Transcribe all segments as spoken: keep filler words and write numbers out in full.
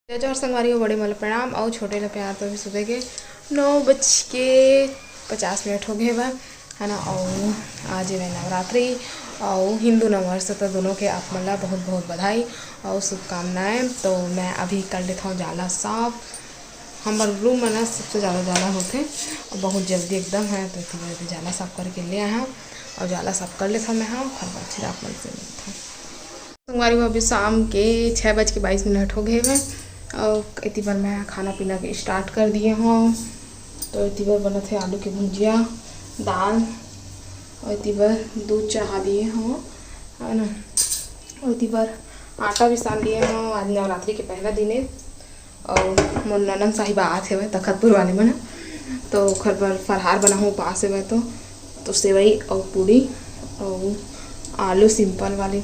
जय जोहार संगवारी हो, बड़े मन ल प्रणाम अउ छोटे ल प्यार। तो अभी सुबह के नौ बज के पचास मिनट हो गए बा, है ना। अउ आज हवय नवरात्रि अउ हिंदू नववर्ष, तो दोनों के आप मन ला बहुत बहुत बधाई अउ शुभकामनाएं। तो मैं अभी कर लेता हूँ जाला साफ। हमारे रूम में ना सबसे ज़्यादा जाला होते और बहुत जल्दी एकदम है, तो इसी वजह से जाला साफ करके ले आया हूँ और जाला साफ कर लेता हूँ मैं। हाँ, ओकर बाद फिर आप मन से मिलता हूँ। संगवारी हो, अभी शाम के छः बज के बाईस मिनट हो गए हैं और इतनी बार मैं खाना पीना के स्टार्ट कर दिए हूँ। तो इतनी बार बनत है आलू के भुजिया, दाल और इतनी बार दूध चढ़ा दिए हूँ, है ना। और इतनी बार आटा भी सान दिए हूँ। आज नवरात्रि के पहला दिन है और मोर ननद साहिबा आत हेवय तखतपुर वाले मन ह, तो ओखर बर फरहार बनाहूँ, उपास हेवय तो, तो सेवई अउ पूड़ी अउ आलू सिंपल वाले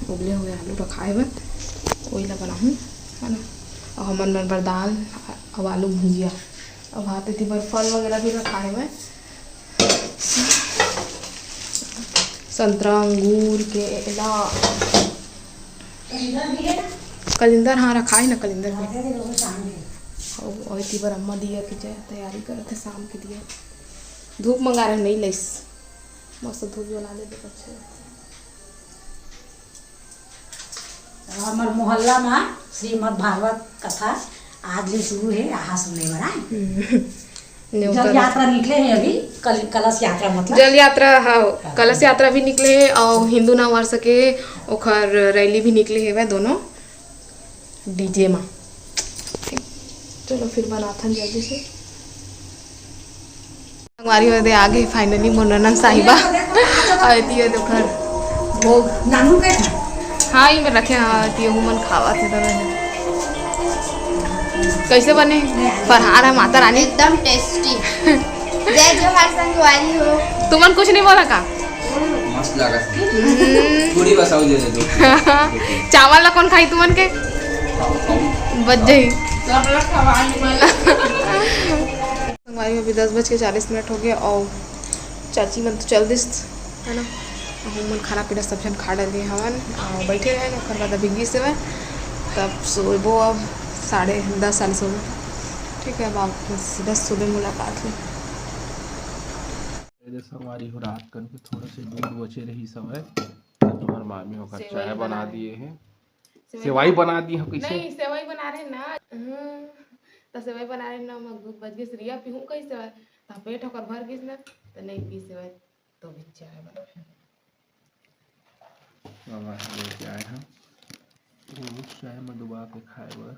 उबले हुए आलू रखा हेवय, वही ला बनाहूँ, है ना। अउ हमन मन बर दाल अउ आलू भुजिया अउ भात एती बर फल वगैरह भी रखा हेवय। संतरा, अंगूर, केला, कलिंदर, हाँ, रखा है ना कलिंदर भी। अउ, अउ एती बर अम्मा दिया के जय तैयारी करत है शाम के दिया। धूप मंगा रहे, नहीं लइस। मस्त धूप जला दे तो अच्छा लगता है। हमर मोहल्ला में श्रीमद् भागवत कथा आज ले शुरू है, आहा सुने बर आए। हम्म। न्योता जल रख- यात्रा निकले है अभी, कल-, कलश यात्रा मतलब। जल यात्रा, हाँ, हाँ। कलश यात्रा भी निकले है और हिंदू नववर्ष के ओखर रैली भी निकले हेवय दोनों डीजे मा। चलो फिर बनाथन जल्दी से। संगवारी हो दे आगे finally मोर ननद साहिबा। और एती हो दे ओखर भोग। नानू के था? हाँ, ई में रखे, हाँ, एती ओहू मन खावा थे तब। कैसे बने? फरहार है माता रानी। एकदम टेस्टी। जय जोहार संगवारी हो। तुमन कुछ नहीं बोला का? मस्त लागत है। हम्म। पूरी बसाओ दे दे दो। चावल ला कौन खाई तुमन के? खाओ, खाओ। बच जाई। सब लोग खवाई मन। संगवारी हो, अभी दस बज के चालीस मिनट हो गए और चाची मन तो चल दिस, है ना। हमन खाना पीना सब झन खा डरे हवन और बैठे रहे, ओकर बाद अभी गिस हवय, तब सोबो अब साढ़े दस साढ़े सोबो। ठीक है, अब आप सीधा सुबह मुलाकात हुई। ए दे संगवारी हो, रात कन के थोड़ा से दूध बचे रहिस हवय, त तुंहर मामी ओकर सेवई चाय बना बना रहे। दिए हे। सेवई सेवई बना बना दिए हो कइसे? नहीं, सेवई बना रहे ना। हम्म, त सेवई बना रहे ना, मैं दूध बच गइस, रिया पीहूं कइसे? त पेट ओकर भर गइस ना, त नहीं पी सेवई, तो भी चाय बना रहे। बाबा लेके आए हैं दूध चाय में डुबा के खाए बर।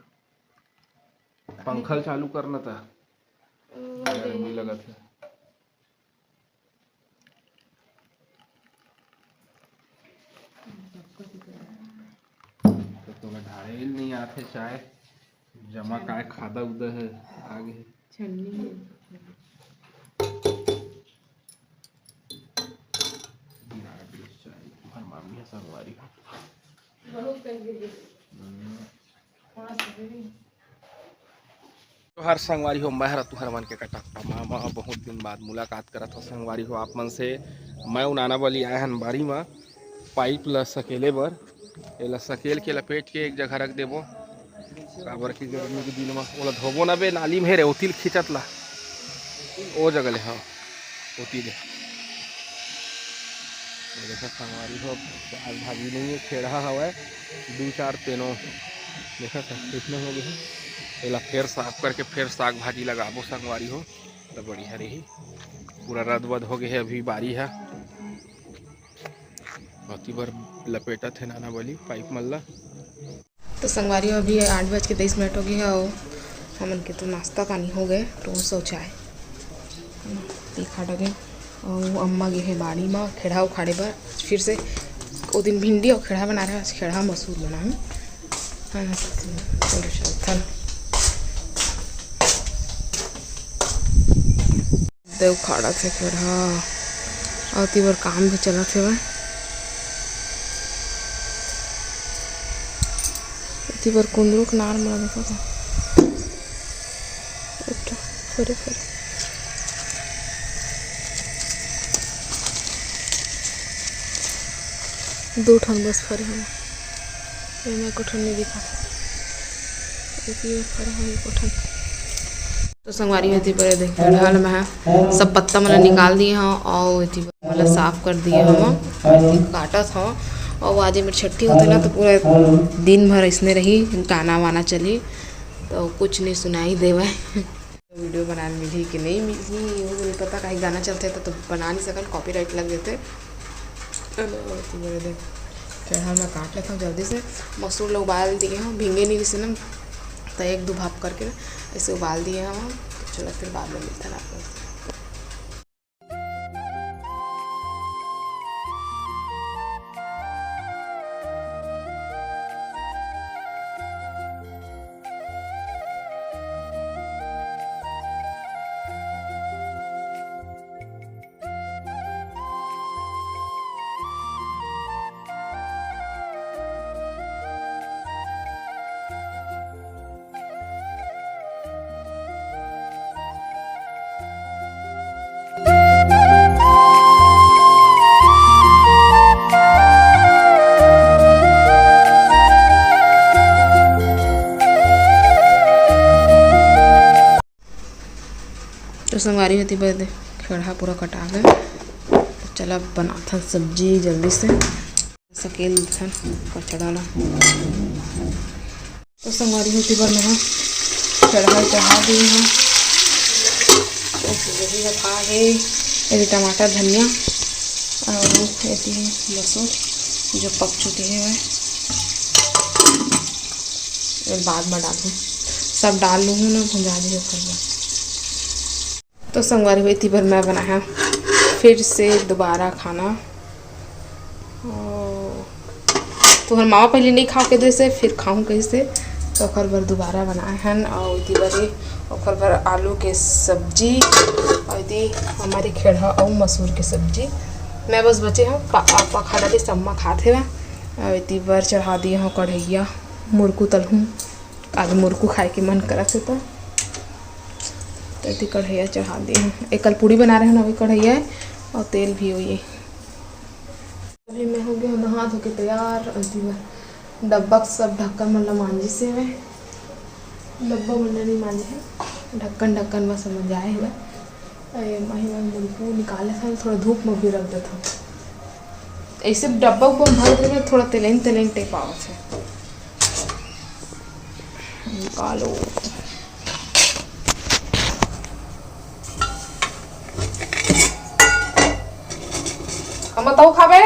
पंखा ल चालू करना था, ओ, गर्मी दे। लगत है। तो तुम्हें ढारेल नहीं आते चाय, जमा चाय। काय खादा उदा है आगे। छन्नी है। गिरा दिस चाय, हमार मामी है संगवारी। बहुत कर गिर गई। हम्म। पाँच बजे। जोहार संगवारी हो, मैं हर तुहर मन के कटप्पा मामा। बहुत दिन बाद मुलाकात करत हो संगवारी हो आप मन से। मैं उनाना बली आए हन बारी म पाइप ल सकेले बर। एला सकेल के लपेट के एक जगह रख देबो, काबर कि गर्मी के दिन म ओला धोबो ना बे, नाली में हे रे, ओतिल खींचत ला, ओ जगह ले, हाँ। होती दे। ये देखो संगवारी हो, साग भाजी नहीं है, खेड़हा हवय, दू चार तेनो। देखो सा, कितना हो गया है। एला फेर साफ करके फेर साग भाजी लगाबो संगवारी हो, तो बढ़िया रही। पूरा रद बद हो गए है अभी बारी है। अति बर लपेटत है नाना बली पाइप मन ला। तो संगवारी हो, अभी आठ बज के तेईस मिनट हो गए है और हमन के तो नाश्ता पानी हो गए, रोज सो चाय, है ना, ती खा डगे। और अम्मा गे है बाड़ी में खेड़ा उखाड़े बर, फिर से ओ दिन भिंडी और खेड़ा बना रहे, आज खेड़ा मसूर बनाऊँ। हाँ, चलो चलथन। दे उखाड़त हे खेड़हा, अउ एती बर काम भी चलत हेवय। एती बर कुंदरू के नार मन देखत हे। एक ठो फरे फरे। दू ठन बस फरे हवय। एमे एको ठन नइ दिखत। तो संगवारी हो, एती बर देख, खड़हा ल मैं सब पत्ता मन ल निकाल दिए हव अउ एती बर ओला साफ कर दिए हव, एती काटत हव। अउ आज मेर छट्ठी होथे ना, तो पूरा दिन भर अइसने रही, गाना वाना चली, तो कुछ नहीं सुनाई देवय। वीडियो बनाए मिलही कि नहीं मिलही, वो नहीं पता, काहे गाना चलथे तो, तो बना नहीं सकन, कॉपीराइट लग जथे। चलो, एती बर देख, खड़हा मैं काट लेथव जल्दी से। मसूर ल उबाल दिए हव, भींगे नहीं रिहिस ना, तो एक दो भाप करके ना ऐसे उबाल दिए हव। तो चलो, फिर बाद में मिलथन आप लोग से। तो संगवारी हो, एती बर दे, खड़हा पूरा कटा गे। चला, बनाथन सब्जी जल्दी से, सकेल देथन कचड़ा ला। तो संगवारी हो, एती बर मैं खड़हा चढ़ा दी हूँ। तो गोभी रखा है, एती टमाटर, धनिया अउ एती मसूर, जो पक चुके हैं वह। बाद में डालूँ, सब डाल लूँ ना, भुंजा दी ओकर बाद। तो संगवारी हो, एती बर मैं बनाया फिर से दोबारा खाना। ओ, तुहर मामा पहले नहीं खाओ के देसे, फिर खाऊं कैसे, तो ओकर बर दोबारा बनाए हन। और एती बर, ओकर बर आलू के सब्जी, और एती हमारी खड़हा और मसूर के सब्जी। मैं बस बचे हूँ, पा-, पापा खा डाली, सम्मा खात हेवय। और एती बर चढ़ा दिए हूँ कढ़ैया, मुरकू तलहूँ। आज मुरकू खाए के मन करत हे, तो एती कढ़ैया चढ़ा दिए हूँ। एक कल पूड़ी बना रहे हैं ना, वही कढ़ैया है, और तेल भी वही है। अभी मैं हो गया हूँ नहा धो के तैयार। और एती बर डब्बा के सब ढक्कन मन ला मांजिस हवय। डब्बा मन ला नहीं मांजे है, ढक्कन, ढक्कन बस मंजाए हवय। ए, मही मन मुरकू निकाले था, थोड़ा धूप में भी रख देता हूँ। ऐसे डब्बा उब्बा में भर देवे, थोड़ा तेलेन तेलेन टाइप आवत है। निकालो। अम्मा, तऊ खाबे?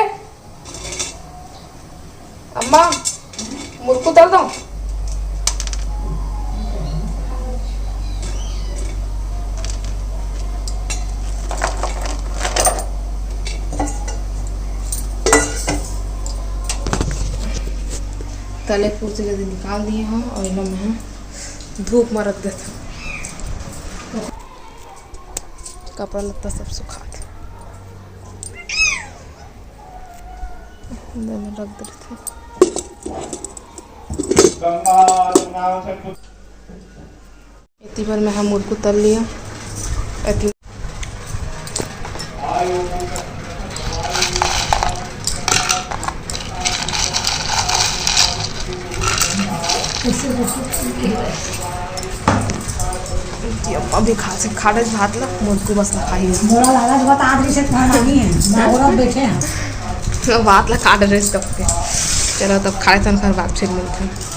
अम्मा, मुरकू तल दो। तले पूछ के निकाल दिए हूँ और एला मैं धूप में रख देता। कपड़ा लत्ता सब सुखात। अंदर में रख देते। एती बर मैं हा मुरकू तल लिया। एती कि अम्मा भी खा से खा रहे भात ला, मुरकू बस ला खाही। मोला लालच बता दे से खाना नहीं है, मैं और बैठे हैं। तो भात ला खा रहे कब के। चलो तब खाए तन घर बात फिर मिलते हैं।